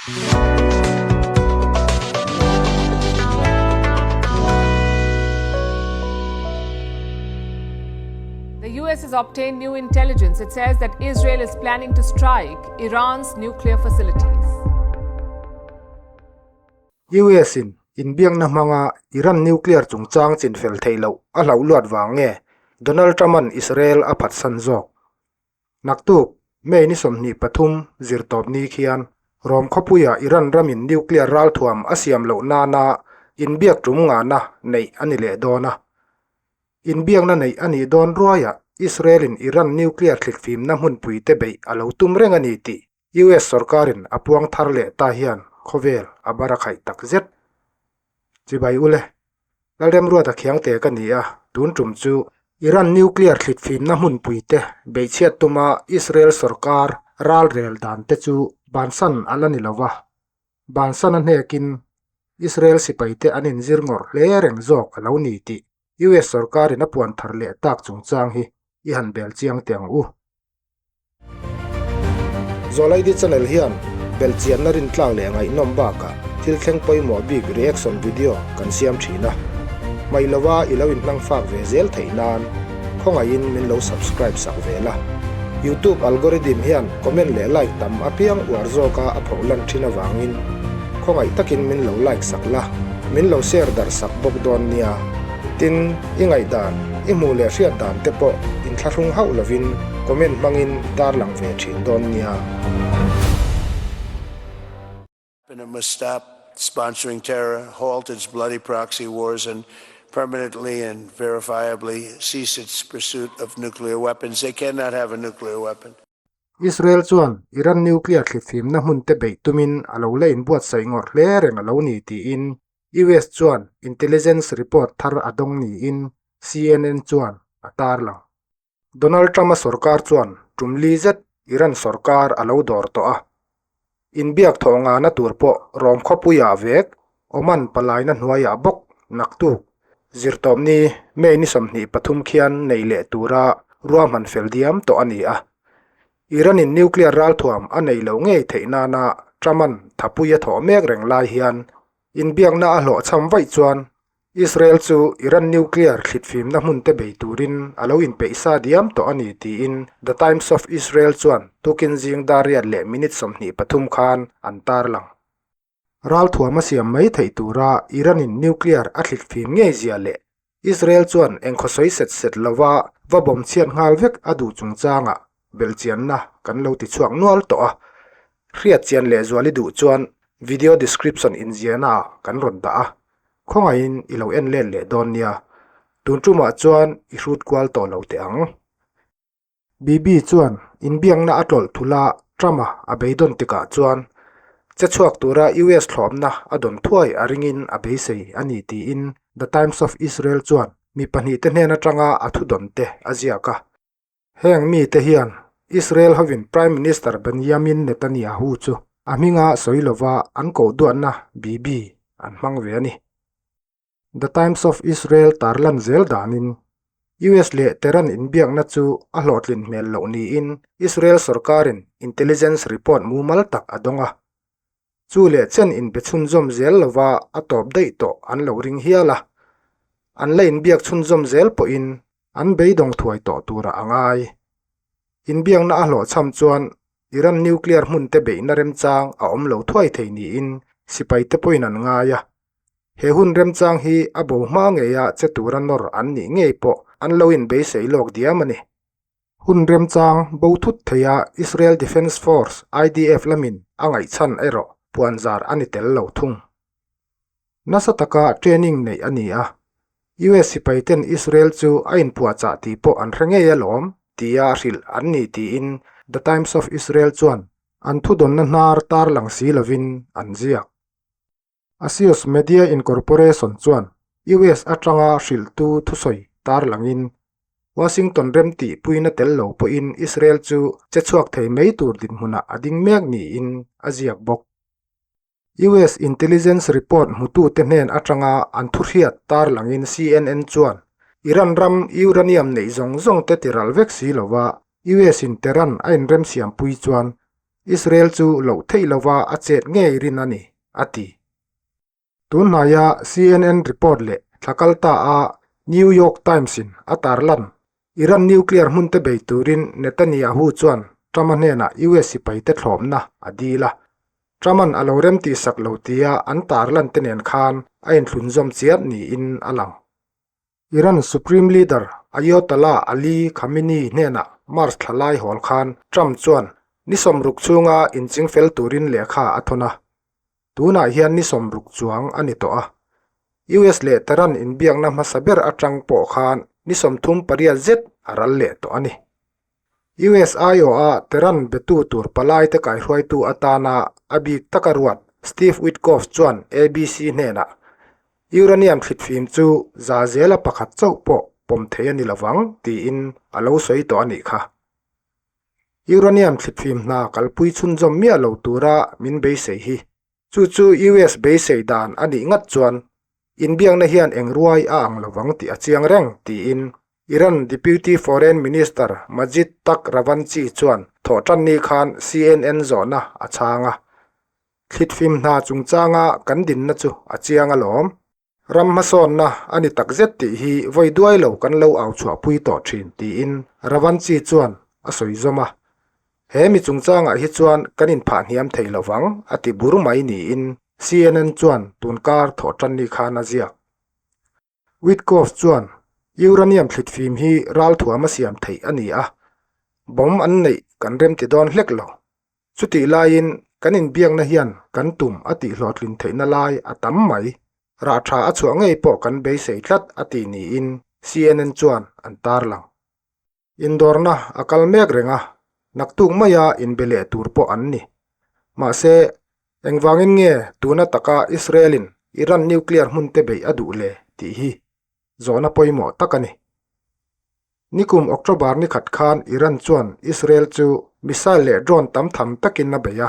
The US has obtained new intelligence. It says that Israel is planning to strike Iran's nuclear facilities. US in inbiakna hmanga Iran nuclear chungchang chinfel theih loh a hlauh luat vang nge Donald Trump-a'n Israel a phatsan zawk? Naktuk, May ni 23 zirtawp ni khian Rom khawpuia Iran ramin nuclear ralthuam a siam loh nana inbiak tum ngahna neih a ni leh dawn a. Inbiakna neih a nih dawn ruaiah Israel-in Iran nuclear thlikfimna hmunpuite beih a lo tum reng a ni tih US sorkarin a puang thar leh ta hian khawvel a bar a khaih tak zet. Chibai ule, Lalremruata Khiangte ka ni a, tun tum chu Iran nuclear thlitfimna hmunpuite beihchhiat tuma Israel sorkar ralrel dan te chu bansan a la ni lo va, bansan a hnekin Israel sipaite an inzir ngawrh hle reng zawk a lo ni tih US sorkarin a puan thar leh tak chungchang hi i han bel chiang teh ang u. Zawlaidi channel hian belhchianna rintlak leh ngaihnawm bakah thil thleng pawimawh bik reaction video kan siam thin a. Hmaih lova i lo inhmang fak ve zel theih nan khawngaihin min lo subscribe sak ve la. Youtube algorithm hian comment leh like tam apiang uar zawka a phoh lan thin avangin khawngaih takin min lo like sak la, min lo share darh sak bawk dawn nia. Tin, i ngaihdan, i hmuh leh hriat dan te pawh inthlahrung hauh lovin comment hmangin tarlang ve thin dawn nia. And it must stop sponsoring terror, halt its bloody proxy wars and permanently and verifiably cease its pursuit of nuclear weapons. They cannot have a nuclear weapon. Israel chuan Iran nuclear thlifimna hmun te beih tumin a lo la inbuatsaih ngawrh hle reng a lo ni tiin US chuan intelligence report thar a dawng niin CNN chuan a tarlang. Donald Trump-a sorkar chuan tum li zet Iran sorkar a lo dawr tawh a. Inbiak thawh ngahna tur pawh Rom khawpuiah vek Oman palaina hnuaiah bawk naktuk zirtawpni May ni 23 khian nei leh tura ruahman fel diam tawh a ni a. Iran-in nuclear ralthuam a nei lo ngei theih nana Trump-a'n thapui a thawh mek reng lai hian Inbiakna a hlawhchham vaih chuan Israel chu Iran nuclear thlitfimna hmunte bei turin a lo inpeih sa diam tawh a ni tiin The Times of Israel chuan tukin zing dar riat leh minute 23 khan an tarlang. Ralthuam a siam mai theih tura Iran-in nuclear a thlitfim ngei zia leh Israel chuan engkhaw sawi set set lova va bawm chhiat nghal vek a duh chungchangah belhchianna kan lo ti chhuak nual tawh a. Hriat chian leh zuali duh chuan video description inziahna ah kan rawn dah a, khawngaihin i lo en let leh dawn nia. Tun tumah chuan i hrut kual tawh lo teh ang. Bibi chuan inbiakna a tlawlh thul a, Trump-a a beidawn tikah chuan che chhuak tura US thlawpna a dawn thuai a ringin a beisei a ni tiin The Times of Israel chuan mi pahnihte hnen atanga a thudawnte a ziak a. Heng mite hian Israel hovin Prime Minister Benjamin Netanyahu chu a hminga sawi lova an koh duatna Bibi an hmang ve a ni. The Times of Israel tarlan zel danin US leh Tehran inbiakna chu a hlawhtlin hmel loh niin Israel sorkarin intelligence report mumal tak a dawng a. Chu leh chen inbe chhunzawm zel lova a tawp daih tawh an lo ring hial a. An la inbiak chhunzawm zel pawhin an beidawng thuai tawh turah a ngai. Inbiakna a hlawhchham chuan Iran nuclear hmunte beihna remchang a awm lo thuai thei niin sipaite pawhin an ngai a. He hun remchang hi a bo hma ngeia che tura nawr an nih ngei pawh an lo inbeisei lawk diam a ni. Hun remchang bo thut theia Israel Defense Force, IDF, lamin a ngaihchhan erawh puanzar a ni tel lo thung. Nasa taka training neih a ni a, US sipaiten Israel chu a inpuahchah tih pawh an hre ngei alawm tia hrilh an ni tiin The Times of Israel chuan an thudawnna hnar tarlang si lovin an ziak. Axios Media Incorporation chuan US atanga hrilhtu thusawi tarlangin Washington remtih puina tel lo pawhin Israel chu che chhuak thei mai tur dinhmunah a ding mek niin a ziak bawk. US intelligence report hmutute hnen atanga an thuhriat tarlangin CNN chuan Iran ram uranium neih zawng zawng te tiral vek si lova US in Tehran a inremsiampui chuan Israel chu loh theih lova a chet ngei rin a ni, a ti. Tunhnaia CNN report leh thla kal ta a New York Times-in a tarlan, Iran nuclear hmunte bei turin Netanyahu chuan Trump-a hnenah US sipaite thlawpna a dil a. Trump-a'n a lo remtihsak lo tia an tarlan te nen khan a inthlunzawm chiat niin a lang. Iran Supreme Leader Ayatollah Ali Khamenei hnenah March thla lai hawl khan Trump chuan ni sawmruk chhunga inchingfel turin lehkha a thawn a. Tunah hian ni sawmruk chuang a ni tawh a. US leh Tehran inbiakna hmasa ber atang pawh khan ni 38 zet a ral leh tawh a ni. US aiawha Tehran betu tur palaite kaihruaitu atana a bik taka ruat Steve Witkoff chuan ABC hnenah, Uranium thlitfim chu za zela pakhat chauh pawh pawm thei a ni lovang tiin a lo sawi tawh a nih kha. Uranium thlitfim hna kalpui chhunzawm miah lo tura min beisei hi. Chu chu US beisei dan a nih ngat chuan inbiakna hian eng ruai a ang lovang tih a chiang reng, tiin Iran Deputy Foreign Minister Majid Takht Ravanchi chuan thawhtanni khan CNN zawhna a chhang a. Thlitfim hna chungchanga kan dinna chu a chiang alawm. Ram hmasawnna a ni takzet tih hi vawi duai lo kan lo au chhuahpui tawh thin tiin Ravanchi chuan a sawi zawm a. He mi chungchangah hi chuan kan inphah hniam thei lo vang a ti bur mai niin CNN chuan tunkar thawhtanni khan a ziak. Witkoff chuan Uranium thlitfim hi ralthuam a siam theih a ni a, bomb an neih kan remti dawn hlek lo. Chutih laiin kan inbiakna hian kan tum a tihhlawhtlin theihna lai a tam mai. Rah tha a chhuah ngei pawh kan beisei tlat a tih niin CNN chuan an tarlang. Indawrna a kal mek reng a, naktuk maia inbe leh tur pawh an ni. Mahse, engvangin nge tuna taka Israel-in Iran nuclear hmunte beih a duh le tih hi zawhna pawimawh tak a ni. Nikum October ni khat khan Iran chuan Israel chu missile leh drone tam tham takin a bei a.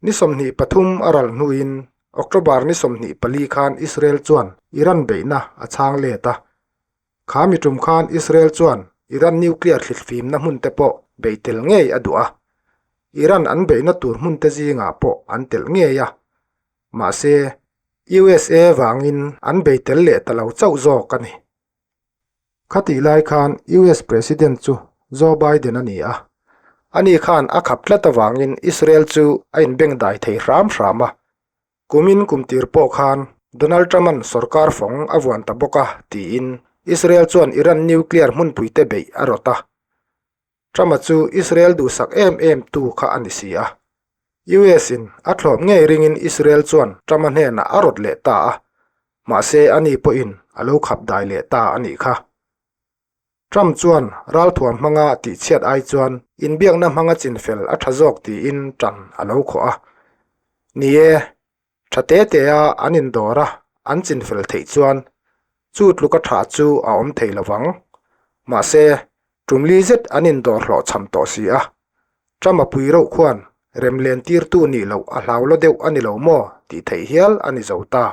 Ni 23 a ral hnuin October ni 24 khan Israel chuan Iran beihna a chhang let a. Kha mi tum khan Israel chuan Iran nuclear thlitfimna hmunte pawh bei tel ngei a duh a. Iran an beihna tur hmunte zingah pawh an telh ngei a. Mahse, USA vangin an bei tel leh ta lo chauh zawk a ni. Khatih lai khan US President chu Joe Biden a ni a, ani khan a khap tlat avangin Israel chu a inbengdai thei hram hram a. Kumin kumtir pawh khan Donald Trump-a'n sorkar fawng a vuan ta bawk a tiin Israel chuan Iran nuclear hmunpuite beih a rawt a. Trump-a chu Israel duhsak em em tu kha a ni si a. US-in a thlawp ngei ringin Israel chuan Trump-a hnenah a rawt leh ta a, mahse ani pawhin a lo khap dai leh ta a nih kha. Trump chuan ralthuam hmanga tihchhiat ai chuan inbiakna hmanga chinfel a tha zawk tiin tan a lo khawh a. Ni e, tha te te a an indawr a, an chinfel theih chuan chu tluka tha chu a awm thei lo vang. Mahse, tumli zet an indawr hlawhchham tawh si a. Trump a pui reuh khuan remlen tirtu nih loh a hlau la deuh a ni lo maw tih theih hial a ni zo ta.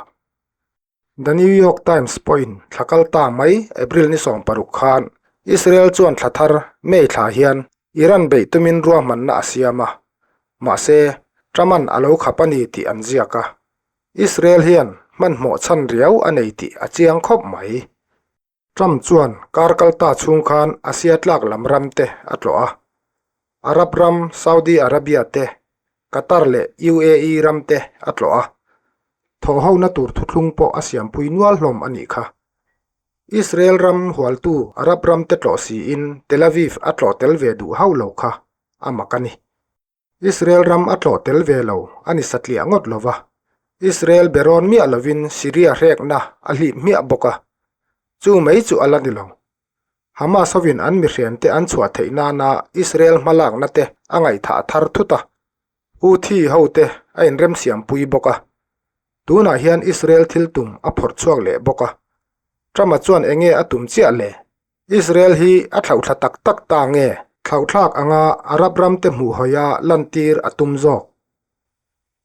The New York Times pawhin thla kal ta mai April ni 16 khan Israel chuan thla thar May thla hian Iran beih tumin ruahmanna a siam a, mahse Trump-a'n a lo khap a ni tih an ziak a. Israel hian hmanhmawh chhan riau a nei tih a chiang khawp mai. Trump chuan kar kalta chhung khan Asia tlak lam ram te a tlawh a, Arab ram Saudi Arabia te, Qatar leh UAE ram te a tlawh a, thawhhona tur thuthlung pawh a siampui nual hlawm a nih kha. Israel ram hualtu Arab ram te tlawh siin Tel Aviv a tlawh tel ve duh hauh lo kha a mak a ni. Israel ram a tlawh tel ve lo a ni satliah ngawt lo va, Israel be rawn miah lovin Syria hrekna a hlip hmiah bawk a, chu mai chu a la ni lo. Hamas hovin an mihriante an chhuah theih nana Israel hmalakna te a ngaihthah thar thut a, Houthi hote a inremsiampui bawk a. Tunah hian Israel thil tum a phawrh chhuak leh bawk a. Trump-a chuan enge a tum chiah le? Israel hi a thlauhthla tak tak ta nge? Thlauhthlak anga Arab ramte hmuh hawia lantir a tum zawk.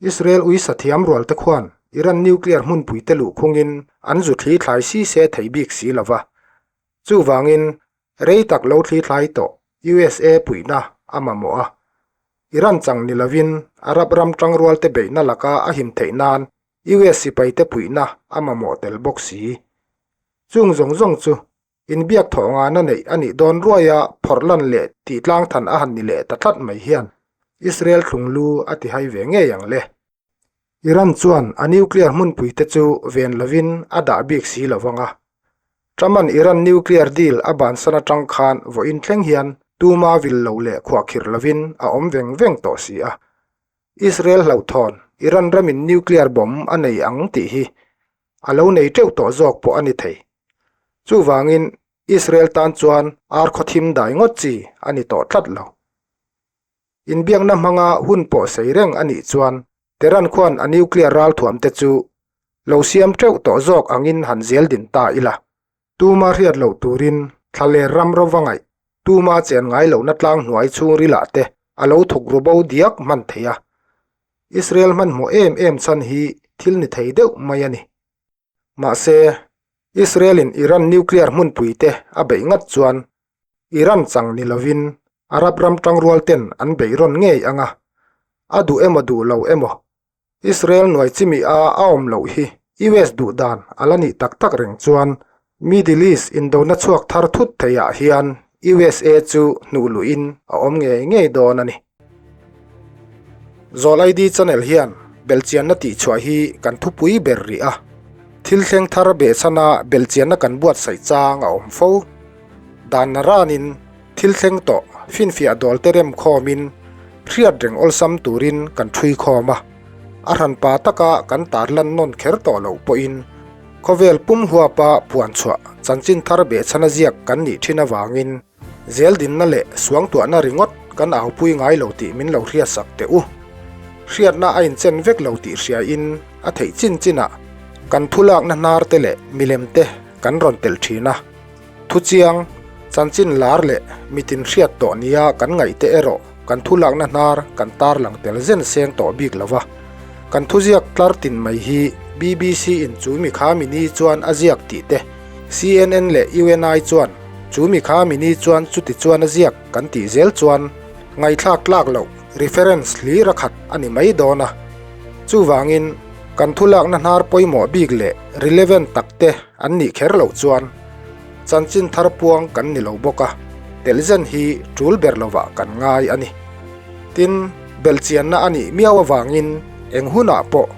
Israel uisa thiam rualte khuan Iran nuclear hmunpuite luh khungin an zu thli thlai si se thei bik si lo va. Chuvangin rei tak lo thli thlai tawh USA puihna a mamawh a. Iran chang ni lovin Arab ram tangrualte beihna laka a him theih nan US sipaite puihna a mamawh tel bawk si. Chung zawng zawng chu inbiak thawh ngana neih a nih dawn ruaia phawrh lan leh tih tlang than a han ni leh ta tlat mai hian Israel thlung lu a ti hai ve ngei ang le. Iran chuan a nuclear hmunpuite chu ven lovin a dah bik si lo vang a. Trump-a'n Iran nuclear deal a bansan atang khan vawiin thleng hian tuma vil lo leh khuahkhirh lovin a awm veng veng tawh si a. Israel hlauhthawn Iran ramin nuclear bomb a nei ang tih hi a lo nei teuh tawh zawk pawh a ni thei. Chuvangin Israel tan chuan ar khawthim dai ngawt chi a ni tawh tlat lo. Inbiakna hmanga hun pawh sei reng a nih chuan Tehran khuan a nuclear ralthuam te chu lo siam teuh tawh zawk angin han zel din ta ila. Tuma hriat loh turin thlaler ram rova ngaih, tuma chen ngai lohna tlang hnuai chhungrilah te a lo thuk ru bo diak hman thei a. Israel hmanhmawh em em chhan hi thil ni thei deuh mai a ni. Mahse, Israel-in Iran nuclear hmunpui te a beih ngat chuan Iran chang ni lovin Arab ram tangrual ten an beih rawn ngei ang a, a duh emaw duh lo emaw Israel nuai chimi a a awm loh hi US duh dan a la nih tak tak reng chuan Middle East indona chhuak thar thut theiah hian USA chu hnuh luhin a awm ngei ngei dawn a ni. Zawl ID channel hian belchianna tihchhuah hi kan thupui ber rih a, thil thleng thar behchhana belchianna kan buatsaih chang a awm fo. Dan ranin thil thleng tawh finfiah dawl te rem khawmin hriat reng awlsam turin kan thui khawm a, a hranpa taka kan tarlan nawn kher tawh loh pawhin khawvel pum huapa puanchhuah chanchin thar behchhana ziak kan nih thin avangin Zel dinna leh suangtuahna ringawt kan aupui ngai lo tih min lo hriatsak teh u. Hriatna a inchen vek lo tih hriain a theih chin chinah kan thulakna hnar te leh milem te kan rawn telh thin a. Thuchiang, chanchin lar leh mitin hriat tawh nia kan ngaih te erawh kan thulakna hnar kan tarlang tel zen seng tawh bik lo va. Kan thuziak tlar tin mai hi BBC in chu mi kha mini chuan a ziak tih te, CNN leh UNI chuan Chu mi kha mi ni chuan chuti chuan a ziak kan tih zel chuan ngaihthlak tlak loh reference hlir a khat a ni mai dawn a. Chuvangin kan thulakna hnar pawimawh bik leh relevant tak te an nih kher loh chuan chanchin thar puang kan ni lo bawk a, telzen hi tul ber lovah kan ngai a ni. Tin, belhchianna a nih miau avangin eng hunah pawh,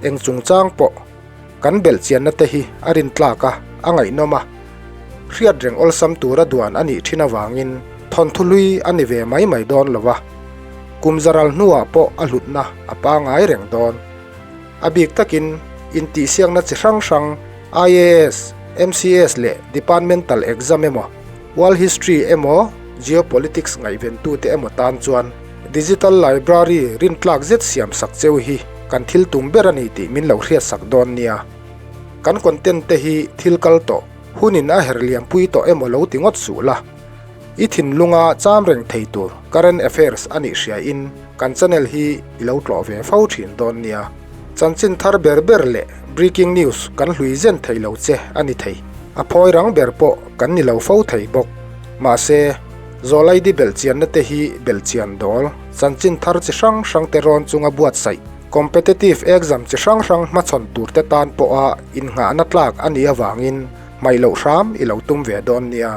eng chungchang pawh, Kan belhchianna te hi a rintlak a, a ngaihnawm a. Hriat reng awlsam tura duan a nih thin avangin thawnthu hlui a ni ve mai mai dawn lo a. Kum zaral hnuah pawh a hlutna a pangai reng dawn. A bik takin intihsiakna chi hrang hrang IAS, MCS leh Departmental Exam emaw, World History emaw, Geopolitics ngaihventute emaw tan chuan Digital Library rintlak zet siam sak cheu hi kan thil tum ber a ni tih min lo hriatsak dawn nia. Kan content te hi thil kal tawh, hunin a her liampui tawh emaw lo ti ngawt suh la. I thinlunga cham reng thei tur current affairs a nih hriain kan channel hi i lo tlawh ve fo thin dawn nia. Chanchin thar ber ber leh breaking news kan hlui zen thei lo che a ni thei. A phawi rang ber pawh kan ni lo fo thei bawk. Mahse. Zawlaidi belhchianna te hi belhchian dawl, chanchin thar chi hrang hrang te rawn chunga buatsaih, competitive exam chi hrang hrang hmachhawn tur te tan pawha innghahna tlak a nih avangin hmaih loh hram i lo tum ve dawn nia.